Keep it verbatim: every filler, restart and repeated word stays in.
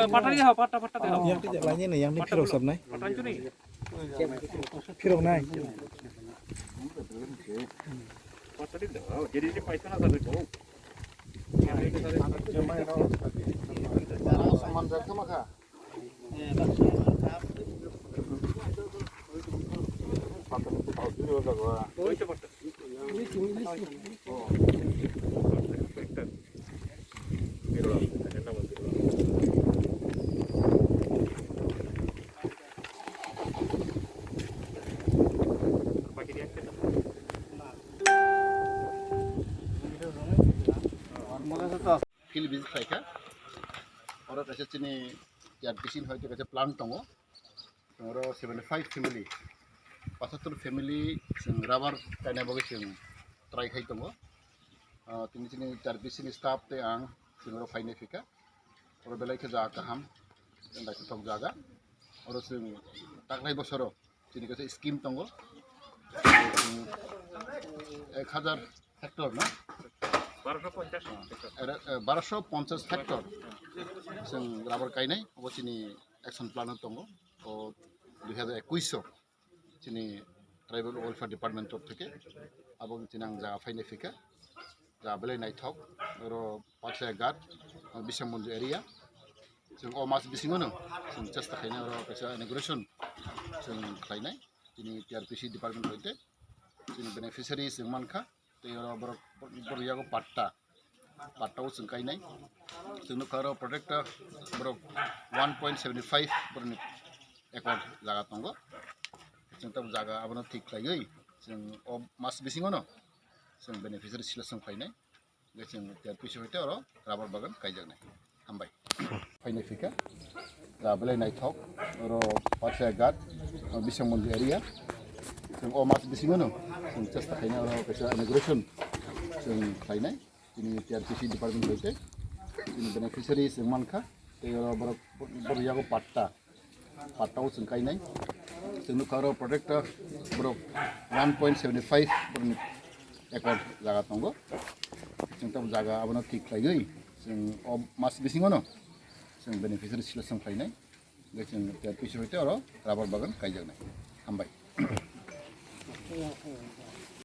Patani ha, pata, pata de. Yang tidak lainnya nih, yang di Phirok Sab nai. Patani tu ni. Phirok nai. Patani dah. Jadi dia paisa na satu tu. Field visit khlaikha. Oro kaisa chini T R P C ni hoite kaisa plan tongo. Oro seventy five family, pasatur family chwng rubber kaina bagwi chwng try khai tongo. Ah, tini chini T R P C ni staff tei ang chwng oro phainai phikha. Oro belai khe jaga kaham, naithothok jaga. Oro chwng taklai bosoro chini kaisa scheme tongo. Ek hajar hectare na? Baroso ponchas hectare. Era, eh, baroso ponchas hectare. Chwng rubber kainai, obo chini action plan o tongo. O dui hajar ekuish o chini Tribal Welfare Department top theke abo chini ang jaga phainai phikha. Jaga belai naithok, oro Pathaya Ghat, Bisang Mandir area. Chwng o mas bisingo no chwng chesta khainai, oro kaisa inauguration chwng khlainai. Chini T R P C department hoite chini beneficiary chwng mankha. Tei oro borok, borok yago patta, patta o chwng kainai. Chwng nukha oro project o borok one point seventy five borokni acre jaga tongo. Chwng tabuk jaga abono thik khlaiwi chwng o mas bisingo no chwng beneficiary selection khlainai. Hingke chwng T R P C hoite oro rubber bagan kaijaknai. Hambai. Phainai phikha. Rubber belai naithok. Oro Pathaya Ghat, Bisang Mandir area. Chwng o mas bisingo no chwng chesta khainai, oro kaisa inauguration chwng khlainai. Chini T R P C department hoite chini beneficiary chwng mankha. Tei oro borok, borok yago patta, patta o chwng kainai. Chwng nukha oro project o borok one point seventy five borokni acre jaga tongo. Chwng tabuk jaga abono thik khlaiwi chwng o mas bisingo no chwng beneficiary selection khlainai. Hingke chwng T R P C hoite oro rubber bagan kaijaknai. Hambai.